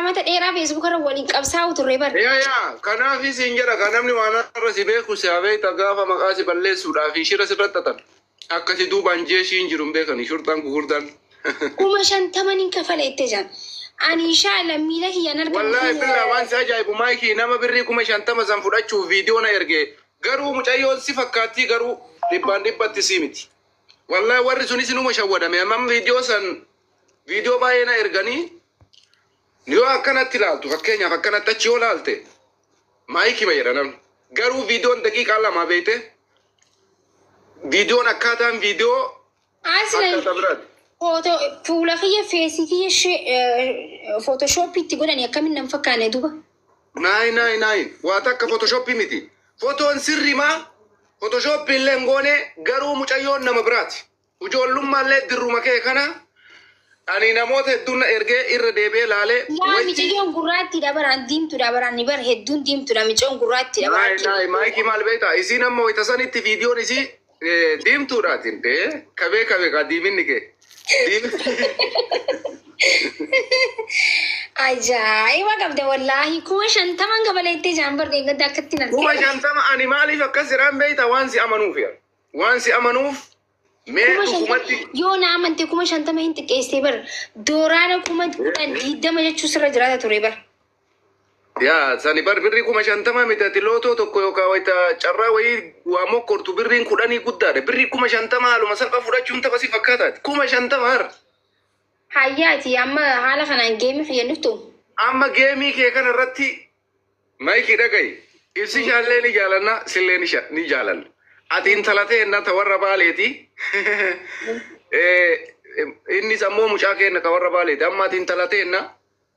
Amata dheeraa Facebook irra waliin qabsaa'u turre bar. Yaa yaa, kanaaf isin jedha kan namni waan irra si beeku si habeeta gaafa maqaa si balleessuudhaaf shira sirratti xaxan. Akkasi duubaan jeeshii hin jiru hin beekani shurxaan gugurdaan. 50,000 hin kafala itti jaan. Ani inshallah miila kiyyaan argamu. Wallaahi billaa waan si ajaa'ibu maayikii nama birrii 50,000 san fudhachuuf viidiyoo na erge. Garuu mucayyoon si fakkaattii garuu dhibbaan dhibbatti si miti. Wallaahi warri sunis inuma shawwadame. Amma viidiyoo san viidiyoo baay'ee na erganii yoo akkanatti ilaaltu, fakkeenyaaf akkanatti achi yoo ilaalte maayikii jedha namni. Garuu viidiyoon daqiiqaa 2 beekte, viidiyoon akkaataan viidiyoo Aslan akkaataa biraati. Foto fuula kiyya, face kiyya Photoshop itti godhani akkamiin nan fakkaane duuba? Naayi naayi naayi, waa takka Photoshop miti. Fotoon sirrimaa, Photoshop illee hin goone, garuu mucayyoon nama biraati. Ijoollummaa dirruma kee kana ani namoota hedduun na ergee irra deebi'ee laalee. Yaa, micayyoon gurraattiidha baraan, diimtuudha baraan ni bar, hedduun diimtuudha, micayyoon gurraattiidha Naayi baraan. naayi, maayikii maal beektaa, isiin amma wayita sanitti viidiyoon isii diimtuudhaatiin kabee kabee kaa diiminni kee. Ajaa'iba qabda wallaahi, 50,000 kabaleettee jaan bar deeggadda akkatti nan. 50,000 ani maaliif akkas jedhaan beektaa? Waan si amanuuf yaa. Waan si amanuuf mee 50,000 dhugumatti. Yoo na amante 50,000 hin xiqqeessee bar, dooraana 10,000, 20 jechuu sirra jiraata ture bar. Yaa, sani bar birrii 50,000 miti, ati lootoo tokko yookaan wayita carraa wayii waa mokkortu birriin 10 guddaadha. Birrii 50,000 haaluma salphaa fudhachuun tapha si fakkaataati. 50,000 har. Hayyaati, amma haala kanaan game kiyya dhuftu. Amma game kee kana irratti maayikii dhagayi. Ibsi ishaallee ni jaalanna, sillee ni jaalanna. Ati intala ta'enna ta warra baaleeti. Innis ammoo mucaa keenna ka warra baaleeti. Amma ati intala ta'enna.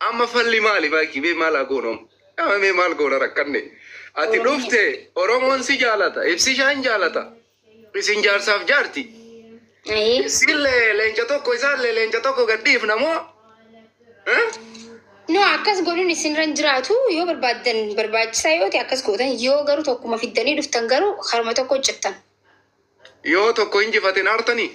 Amma falli maali maayikii, mee maal haa goonoom? Amma mee maal goona, rakkanne? Ati dhufte, Oromoon si jaalata, ibsi ishaan jaalata. Isin jaarsaaf jaarti. Ayee. Sillee leenca tokko, isaallee leenca tokko gad dhiifna moo? Eh? No, akkas godhuun isinirra hin jiraatu. Yoo barbaaddan, barbaachisaa yoo ta'e akkas gootan, yoo garuu tokkuma fiddanii dhuftan garuu haruma tokko hojjettan. Yoo tokko injifatin aartanii?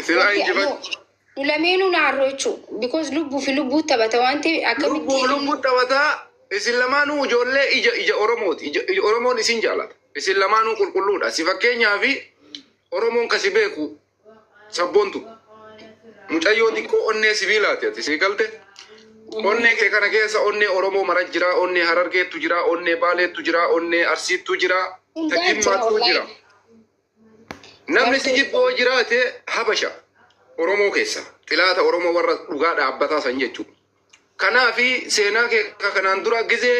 Silaa injifatu. Nu lameenuu naarroo jechuudha. Because lubbuu fi lubbuu taphata waan ta'eef akkamitti. Lubbuuf lubbuu taphataa, isin lamaanuu ijoollee ija ija Oromooti. Ija Oromoon isin jaalata. Isin lamaanuu qulqulluudha. Si fakkeenyaaf Oromoon kasi beeku sabboontu. Mucayyoo xiqqoo onnee sibiilaati ati sii galte. Onnee kee kana keessa onnee Oromoo mara jira, onnee Harargeettu jira, onnee Baaleettu jira, onnee Arsiittu jira, Hundaa jira. Jimmaattu jira. Wallaahi. Namni si jibboo jiraate Habasha Oromoo keessa. Xilaata Oromoo warra dhugaa dhaabbataa san jechuudha. Kanaafi seenaa kee kanaan dura gizee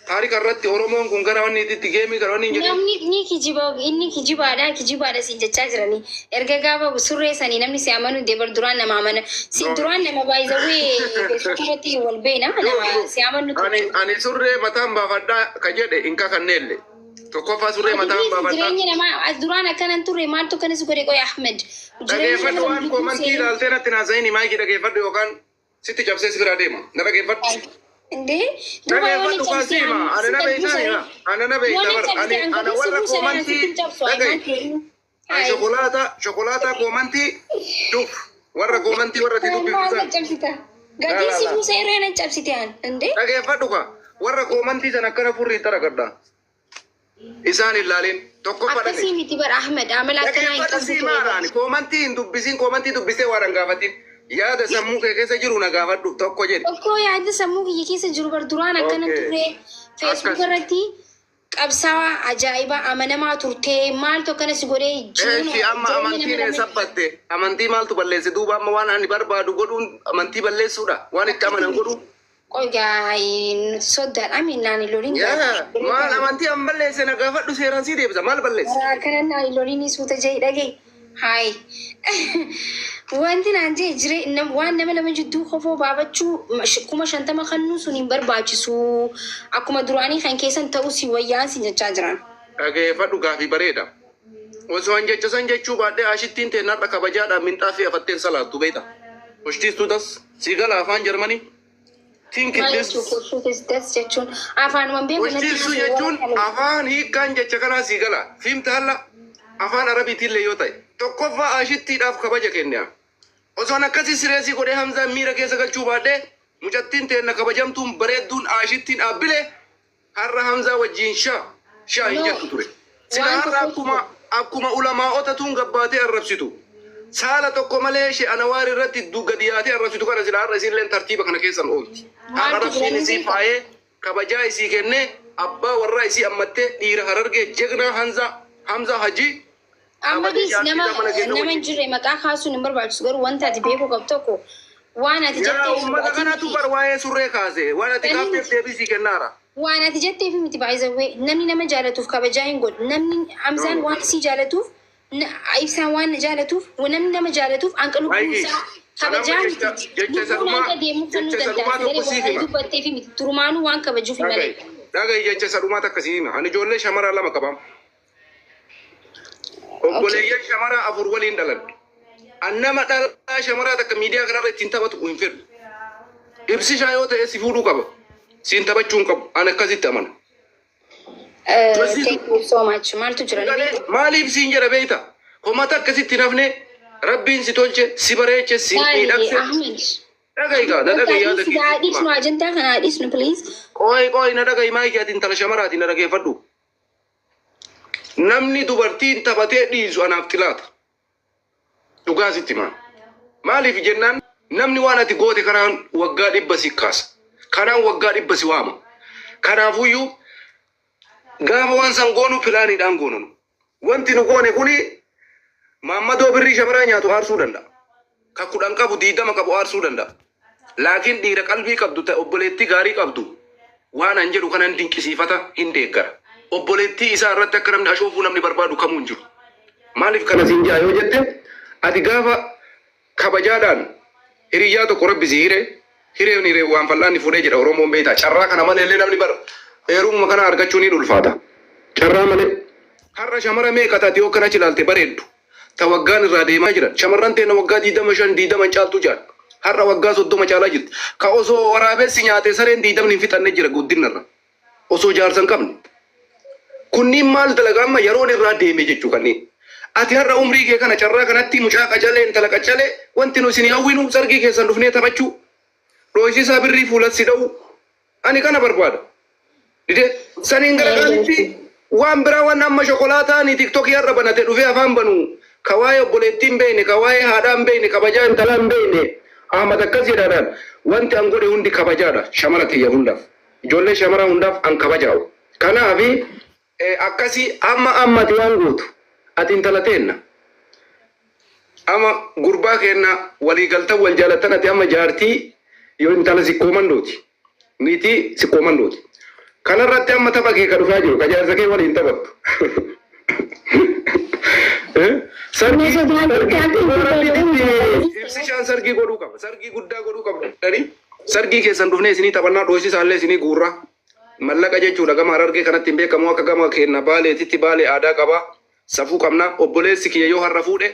taarika irratti Oromoon kun gara wanni itti game gara wanni hin jedhin. Namni ni kijiba, inni kijibaadha, kijibaadha siin jechaa jiranii. Erga gaafa surree sanii namni si amanu deebar, duraan nama amana. Si duraan nama baay'isawee Facebook irratti wal beena, nama si amanu Ani ture. ani surree mataan baafadhaa ka jedhe hin kakanneelle. Tokkoffaa surree mataan baafadhaa. Jireenya namaa as duraan akkanan turre, maaltu akkanas godhe qoy Ahmed? Jireenya Dhageeffadhu nama waan gidduu comment seenuu. ilaaltee natti naasa'ini maayikii, dhageeffadhu yookaan sitti cabsee si biraa deema. Na dhageeffadhu. Indee duuba yoo ni Dhageeffadhu cabsee kaasiima. Ana na beektaa, ana na beektaa Yoo ni bar. cabsee Ani ana hanga si warra buusa comment sitti hin cabsu. dhagahi. Ani shokolaataa comment duf warra comment warra itti Maal dubbiftu. cabsita? Gatii si Laa, laa. buusa irree na cabsite an. Indee? Dhageeffadhu ka warra comment sana akkana furrii itti aragadha. Isaan hin laalin tokkoffaa Akkasii dhagahi. miti bar Ahmed, amala akkanaa hin Dhageeffadhu qabdu sii ture bar. maaraan comment hin dubbisin, comment dubbisee waan hin gaafatin. Yaada sammuu kee keessa jiru na gaafadhu tokko jedhi. Tokko yaada sammuu kiyya keessa jiru bar, duraan akkana ture. Facebook Akkas. irratti qabsaa'aa ajaa'ibaa amanamaa turte, maaltu akkana si godhee jiruun Eeshi, amma jireenya amantiin nama eessa batte? Amantii maaltu balleesse duuba? Amma waan ani barbaadu godhuun amantii balleessuudha. Waan itti amanan godhuu. Qoygaa nuti soddaadha minnaan hin lolin. Yaa, maal amantii an balleesse na gaafadhu, seeraan sii deebisa, maal balleesse? Akkana naan hin lolin, suuta jee dhagahi. Hayi. Wanti naan jee jire waan nama lama jidduu kofoo baafachuu 50,000 kannuu sun hin barbaachisu. Akkuma duraanii kan keessan ta'uu si wayyaan si jechaa jiran. Dhageeffadhu, gaafii bareeda. Osoo an jecha san jechuu baadhee ashittiin ta'e narra kabajaadhaan minxaafii afatteen salaattu beekta. Hoshtiistuu das sii gala afaan Jarmanii. Think Maal this. jechuun "Verstehst du das" jechuun afaanumaan beeku natti Hoshtiistuu haasa'u jechuun warra kana. Afaan hiikkaan jecha kanaa sii gala. Fiimta halla afaan Arabiitillee yoo ta'e. Tokkoffaa ashittiidhaaf kabaja kenna. Osoo an akkasii sireesii godhee Hamzaan miira keessa galchuu baadhee Mucattiin teenna kabajamtuun bareedduun aashittiin dhaabbilee har'a Hamzaa wajjiin shaa shaa hin No. jettu ture. Sila Waan har'a tokko akkuma ulamaa'ota tuun gabbaatee arrabsitu. Saala tokko malee ishee anawaar irratti gadi yaatee arrabsitu kana sila har'a isiilleen tartiiba kana keessan oolti. Har'a Maaltu Rabbiin jira isii ni beekama. faayee kabajaa isii kennee abbaa warraa isii ammattee dhiira Harargee jegnaa Hamzaa Hajii Amma kabajee dhiis jaartii nama isaa mana keessa nama hin wajjin. jirre maqaa kaasuun hin barbaachisu, garuu wanta ati beekuu qabdu tokko waan ati Yaa jetteef uummata ati kanatu miti. bar waa'ee surree kaase waan ati Sanii kaafteef miti. deebisii kennaara. Waan ati jetteef miti, baay'ee namni nama jaalatuuf kabajaa hin godhu. Namni Hamzaan waan isii jaalatuuf, Ibsaan waan jaalatuuf, namni nama jaalatuuf hanqa lubbuun Maayikii, isaa kanaaf kabajaa jecha miti. jecha isa Lubbuun dhumaa hanga deemuu kennuu jecha isa danda'a. dhumaa Sagalee tokko siif waan ati hima. dubbatteef miti. Durumaanuu waan kabajuuf malee. Dhaga'i, dhaga'i, jecha isa dhumaa takka siif hima. Ani ijoollee shamaraa lama qabaam. Obboleeyyan shamaraa afur waliin dhaladhe. An nama dhalaa shamaraa takka miidiyaa kanarra ittiin taphatu hin fedhu. Ibsishaa yoo ta'e si fuudhuu qaba. Siin taphachuu hin qabu. Ani akkasitti amana. Thank you so much. Maaltu jira ni beektaa? Maaliif siin jedha beekta? Komata akkasitti nafne Rabbiin si tolche, si bareeche, si Maali miidhagse. Ahmed? Dhaga'i gaa, na Bakka dhaga'i yaada dhiisi kee gaa siif dhiisnu hima. ajandaa kana dhiisnu, please. Qooyi, qooyi, na dhaga'i maayikii, ati intala shamaraati, na dhageeffadhu. Namni dubartiin taphatee dhiisu anaaf xilaata. Dhugaa sitti himaa. Maaliif jennaan namni waan ati goote kanaan waggaa 100 si kaasa. Kanaan waggaa 100 si waama. Kanaafuyyuu gaafa waan san goonu pilaaniidhaan goonanu. Wanti nu goone kuni maammadoo birrii shamaraa nyaatu aarsuu danda'a. Ka 10 qabu, 20 qabu aarsuu danda'a. Laakiin dhiira qalbii qabdu ta'e obboleettii gaarii qabdu waan an jedhu kanan dinqisiifata, hin deeggara. Obboleettii isaa irratti akka namni ashoofuu namni barbaadu kamuu hin jiru. Maaliif kana siin ja'a yoo jette, ati gaafa kabajaadhaan hiriyyaa tokko Rabbi si hire, hireen hiree waan fal'aanni fuudhee jedha Oromoon, beektaa. Carraa kana malee illee namni bar heerumuma kana argachuu ni ulfaata. Carraa malee. Har'a shamara meeqa taate yoo akkana achi ilaalte bareeddu. Ta waggaan irraa deemaa jiran. Shamarran teena waggaa 25, 20 caaltu jaan. Har'a waggaa 30 caalaa jirti. Ka osoo waraabessi nyaate sareen 20 hin fixanne jira guddinarra. Osoo jaarsa hin qabne. Kunniin maal dalagaa amma yeroon irraa deeme jechuu kanneen. Ati har'a umrii kee kana carraa kanatti mucaa qacalee, intala qacalee, wanti nu isin hawwinu sargii keessan dhufnee taphachuu. Dhooysisaa birrii fuulas si dha'u. Ani kana barbaada. Dide saniin gara kaanitti waan biraa waan amma shokolaataa ni TikTokii har'a banate dhufee afaan banu, ka waa'ee obboleettii hin beekne, ka waa'ee haadhaa hin beekne, kabajaa intalaa hin beekne. Ahmad akkas jedhaadhaan wanti an godhe hundi kabajaadha shamara tiyya hundaaf. Ijoollee shamaraa hundaaf an kabajaa'u. Kanaafi akkasii amma amma ati waan gootu, ati intala teenna. Amma gurbaa keenna walii galtan, wal jaalattan, ati amma jaartii yoo intala sikkoo mandooti. Niitii sikkoo mandooti. Kanarratti amma tapha kee ka dhufaa jiru ka jaarsa kee waliin taphattu. Sargii ibsishaan sargii godhuu qaba. Sargii guddaa godhuu qaba. Sargii keessan dhufnee isinii taphannaa, dhoosisaallee isinii guurraa. Mallaqa jechuudha gama Harargee kanatti hin beekamu akka gama keenna Baaleetitti. Baalee aadaa qaba. Safuu qabna. Obboleessi kiyya yoo har'a fuudhe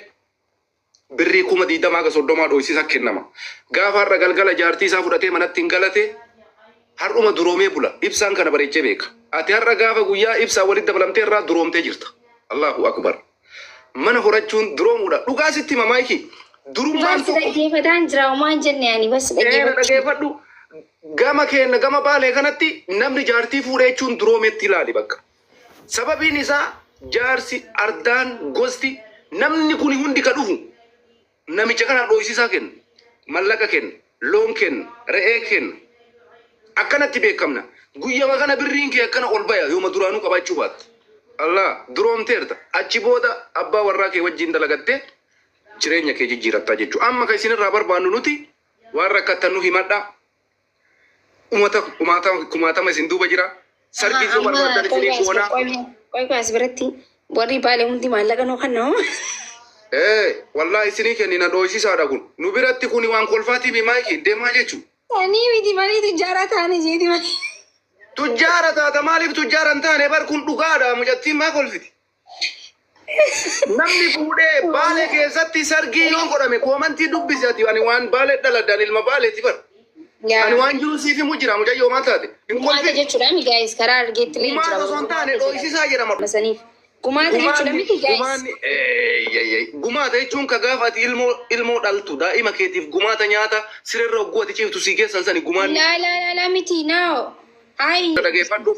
birrii 20,000 haga 30 dhoysisa kennama. Gaafa har'a galgala jaartii isaa fudhatee manatti hin galate, har'uma duroomee bula. Ibsaan kana bareechee beeka. Ati har'a gaafa guyyaa ibsaa walitti dabalamtee irraa duroomtee jirta. Allahu akbar. Mana horachuun duroomuudha. Dhugaa sitti hima maayikii. Durummaan Bas tokko. Dhaggeeffataan jira, homaa jenne ani bas Eena dhaggeeffachuu. Dhageeffadhu. Gama keenya gama Baalee kanatti namni jaartii fuudhee jechuun duroometti ilaali bakka. Sababiin isaa jaarsi, ardaan, gosti, namni kuni hundi ka dhufu namicha kana dhoysisaa kenna. Mallaqa kenna, loon kenna, re'ee kenna. Akkanatti beekamna. Guyyama kana birriin kee akkana ol baya yooma duraanuu qabaachuu baatte. Allah duroomteerta. Achi booda abbaa warraa kee wajjin dalagattee jireenya kee jijjiirattaa jechuudha. Amma kan isinirraa barbaannu nuti waan rakkattan nu himadhaa. Uumata kumaatama kumaatama isin duuba jira. Sargii yoo Amma barbaaddan isinii goonaa. Qoy, as biratti warri Baalee hundi maallaqa nuu kennamu. Ee, wallahi isinii kennina, dhooysisaadha kun. Nu biratti kuni waan kolfaatii mi maayikii deemaa jechuudha. Ani miti malee tujjaaraa taane jeeti malee. Tujjaara taata, maaliif tujjaara hin taane? Bar kun dhugaadha, mucattiin maa kolfiti? Namni fuudhee Baalee keessatti sargii yoo godhame koomantii dubbisi ati. Ani waan Baalee dhaladhaan, ilma Baaleeti bar. Ani waan jiru siif himu jira, mucayyoo maal taate? Hin Gumaata kolfin. jechuudha mi guys, karaa argeetti illee Gumaata jira. osoo hin taane dhooysisaa jedhama. Saniif. Gumaata jechuudha Gumaanni miti guys. gumaanni eeyyayy gumaata jechuun ka gaafa ati ilmoo ilmoo dhaltu daa'ima keetiif gumaata nyaata sirerra hogguu ati ciiftu sii geessan sani gumaanni. Laa laa laa laa miti naawo. Ayi. Dhageeffadhu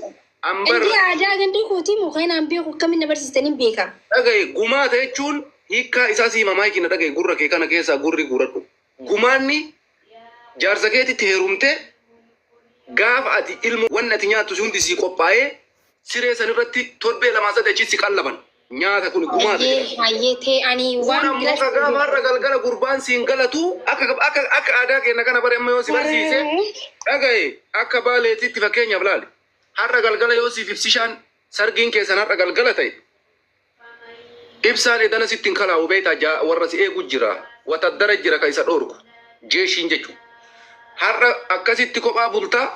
ambar Inti aadaa gandii kootii moo kan aan beeku akkamiin na barsiistaniin beeka. Dhagaye, gumaata jechuun hiikkaa isaa sii hima maayikii na dhagaye gurra kee kana keessaa gurri guuradhu. Gumaanni jaarsa keetitti heerumte gaafa ati ilmoo wanni ati nyaattu si hundi sii qophaa'ee siree san irratti torbee lamaa sadi achi si qallaban nyaata kun gumaata Hayyee jedhama. hayyee tee ani Kun waan ammoo biras ka gaafa har'a galgala gurbaan siin galatu akka akka akka aadaa keenya kana bare amma yoo si barsiise dhagaye akka baaleetitti fakkeenyaaf laali. Har'a galgala yoo siif ibsishaan sargiin keessan har'a galgala ta'e ibsaan edana sitti hin kalaa'u beektaa jaa warra si eegu jira wataddara jira ka isa dhoorku jeeshiin jechuudha. Har'a akkasitti kophaa bultaa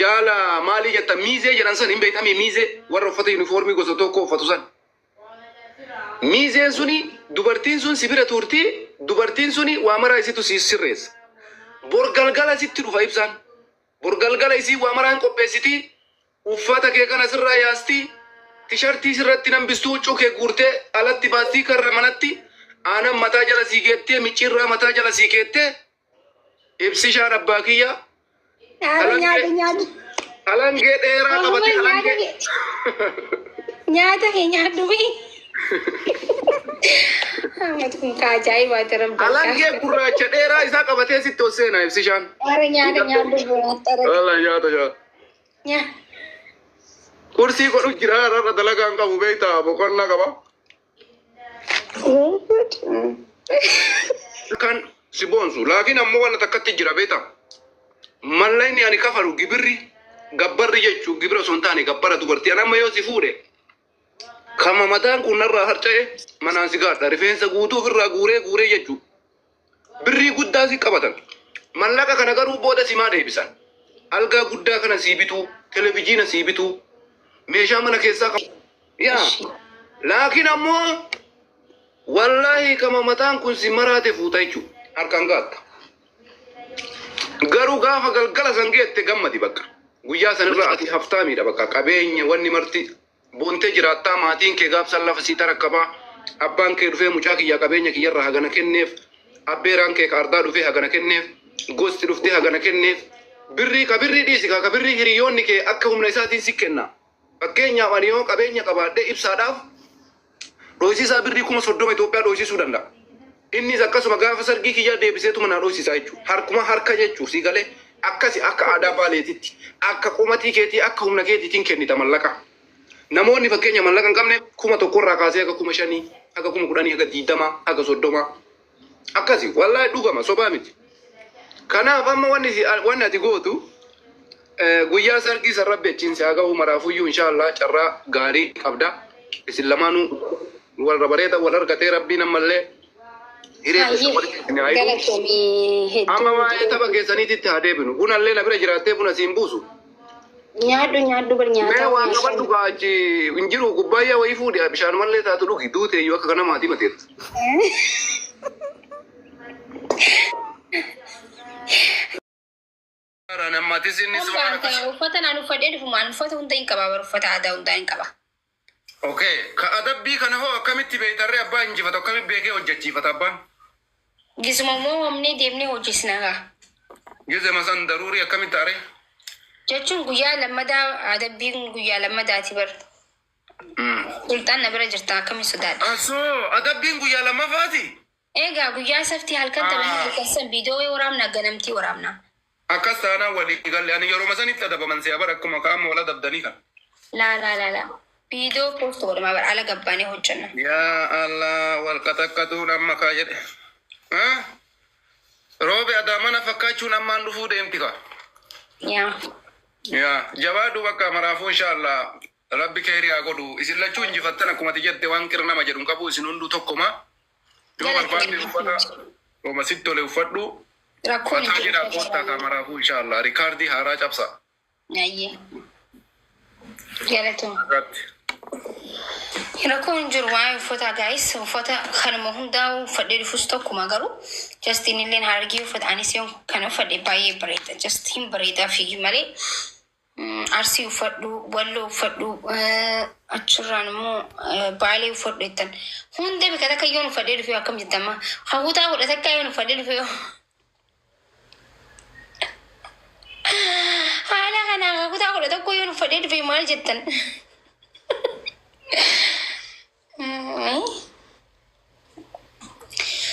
jaala maalii jetta miizee jedhan san hin beektamii miizee warra uffata yuunifoormii gosa tokko uffatu san. Miizeen suni dubartiin sun si bira turtii dubartiin suni waa maraa isitu si sirreessa. Bor galgala sitti dhufa ibsaan. Bor galgala isii waa maraan qopheessitii uffata kee kana sirraa yaastii tishartii sirratti nambistuu huccuu kee guurtee alatti baastii karra manatti aanan mataa jala sii keettee micciirraa mataa jala sii keettee ibsishaan abbaa kiyya Nyaata nyaata alangee nyaata. alangee dheeraa Walumaa qabate nyaata alangee kee nyaata kee nyaadhu bee. Ahmad kun ka ajaa'ibaati rabbi alangee akka. gurraacha dheeraa isaa qabatee sitti ol seena ibsishaan. Warra nyaata nyaadhu biraatti Wala nyaata nyaata. nyaata. Kursii godhu jira har'a dalagaa hin qabu beektaa boqonnaa qaba. Kan si boonsu laakiin ammoo waan takkatti jira beektaa. Mallayni ani kafalu gibirri gabbarri jechuun gibira osoo hin taane gabbara dubartii ani amma yoo si fuudhe kama mataan kun narraa harca'e manaan si gaadha rifeensa guutuu ofirraa guuree guuree jechuun birrii guddaa si qabatan mallaqa kana garuu booda simaa deebisan algaa guddaa kana sii bituu televizyiina sii bituu meeshaa mana keessaa qabu yaa laakiin ammoo wallaahi kama mataan kun si maraate fuuta jechuudha harkaan gaatta. Garuu gaafa galgala san geette gammadi bakka. Guyyaa sanirraa ati haftaamiidha bakka qabeenya wanni marti boontee jiraattaa maatiin kee gaafsan lafa sii tarakkabaa abbaan kee dhufee mucaa kiyyaa qabeenya kiyyarraa hagana kenneef abbeeraan kee kaardaa dhufee hagana kenneef gosti dhuftee hagana kenneef birrii ka birrii dhiisi ka birrii hiriyoonni kee akka humna isaatiin si kenna. Fakkeenyaaf ani yoo qabeenya qabaadhee ibsaadhaaf dhoysisaa birrii 30,000 Itoophiyaa dhoysisuu danda'a. Innis akkasuma gaafa sargii kiyyaa deebiseetuma naa dhoysisaa jechuudha. Harkuma harka jechuudha sii galee akkasi akka aadaa baaleetitti akka qomatii keetii akka humna keetiitiin kennita mallaqa. Namoonni fakkeenya mallaqa hin qabne 1,000 irraa kaasee haga 5,000 haga 10,000 haga 20 haga 30 akkasi wallaahi dhugama sobaa miti. Kanaaf amma wanni wanni ati gootu guyyaa sargii san rabbi achiin si haa gahu maraafuyyuu inshaallah carraa gaarii qabda. Isin lamaanuu walra bareeda wal argatee rabbiin ammallee hiree keessa Hayyee walitti isin haa hidhu. galatoomii Amma hedduu waa'ee tapha keessaniititti haa deebinu. Bunallee na bira jiraattee buna siin buusu. Nyaadhu nyaadhu bar Mee nyaataa waan qabadhu kaa achi hin jiru kubbaayyaa wayii fuudhi bishaanumallee taatu dhugi duute iyyuu akka kana maatii mateetta. Nammatis inni Kun baanta uffata naan uffadhee dhufu maan uffata hunda hin qaba bar uffata aadaa hundaa hin qaba. Okay, ka adabbii kana hoo akkamitti beektarree abbaa injifatu akkamitti beekee hojjechiifata abbaan? Gisuma immoo homnee deemnee hojjisna gaa. Gizema san daruurii akkamitti taaree? Jechuun guyyaa lammadaa adabbiin guyyaa lammadaati bar. Sulxaan na bira jirta akkamiin sodaadha. Asoo adabbiin guyyaa lammaffaati? Egaa guyyaa saftii halkan taphanii halkan san viidiyoo waraabna ganamtii waraabna. Akkas taanaan walii galle ani yeroo sanitti adabaman si'a bara akkuma kaama wal adabdanii kan. Laa laa laa laa. Viidiyoo poost godhama bara ala gabbaanee hojjenna. Yaa Allah wal qaxaqqatuun amma kaa jedhe. Ah? Roobe adaamana fakkaachuun ammaan dhufuu deemti kaa. Yaa. Yaa jabaadhu bakka maraafuu inshaallah rabbi keerii haa godhu isin lachuu injifattan akkuma ati jette waan qira nama jedhu hin qabu isin hunduu tokkuma yoo barbaadde uffata oma sitti tole uffadhu Rakkoon hin fataa jiru. jedhaa koottaa kaa maraafuu inshaallah rikaardii haaraa cabsa. Ayyee. Galatuma. Irratti. Rakkoon hin jiru waa'ee uffata gaayis uffata kanuma hundaa uffadhee dhufus tokkuma garuu Justin illeen harargee uffata anis yoon kana uffadhe baay'ee bareeda just hin bareedaa fiigi malee Arsii uffadhu, Walloo uffadhu, achirraan immoo Baalee uffadhu jettan. Hunda bika takka yoon uffadhee dhufe akkam jettama? Hawwataa godha takka yoon uffadhee dhufe haala kanaan kutaa 11 yoon uffadhee dhufe maal jettan?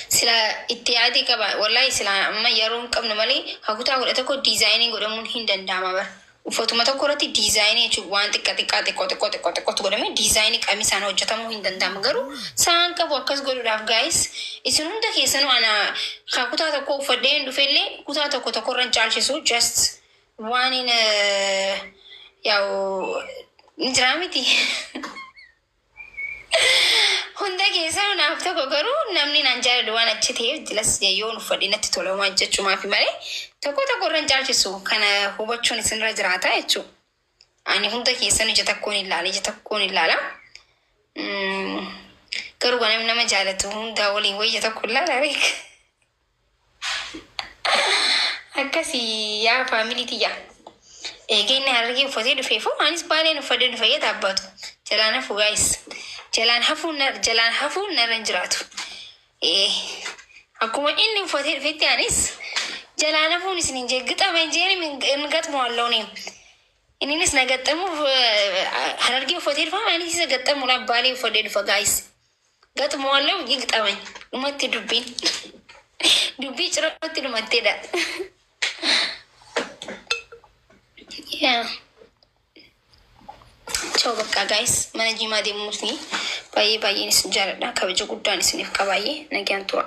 Sila itti yaadii qaba. Wallahi sila amma yeroo hin qabnu malee hakutaa 11 diizaayinii godhamuun hin danda'ama bara. Uffatuma tokko irratti diizaayinii jechuun waan xiqqa xiqqaa xiqqoo xiqqoo xiqqoo xiqqootti godhamee diizaayinii qamisaan hojjetamuu hin danda'ama. Garuu sa'aan qabu akkas godhuudhaaf, guys, isin hunda keessanuu ana kutaa tokko uffadhee hin dhufellee kutaa tokko tokko irra hin caalchisu, just waan hin yaa'u ni jiraa miti. Hunda keessaa naaf tokko, garuu namni naan jaalladhu waan achi ta'eef jilas yoon uffadhe natti tola waan jechumaafi malee tokko tokko irra hin caalchisu. Kana hubachuun isinirra jiraata jechuudha. Ani hunda keessan ija tokkoon ilaala, ija tokkoon ilaala. Garuu namni nama jaalatu hunda waliin wayii ija tokko ilaala beeka. Akkasii yaa family tiyya. Eegee inni Harargee uffatee dhufeefu anis Baaleen uffadhee dhufe yoo taabbaatu. Jalaan hafu, guys. Jalaan hafuun narra hin jiraatu. Akkuma inni uffatee dhufetti anis jalaan hafuun isin hin jee gixama hin jeen hin gaxmu allooni. Inninis na gaxxamuuf Harargee uffatee dhufa, anis isa gaxxamuudhaaf Baalee uffadhee dhufa, guys. Gaxmu alloon gixaman dhumatti dubbiin. Dubbii cirootti dhumatteedha. Yeah. Ciao bakka, guys, mana jimaa deemuuf baay'ee baay'een isin jaaladha. Kabaja guddaan isiniif qabaay'ee nagaan tura.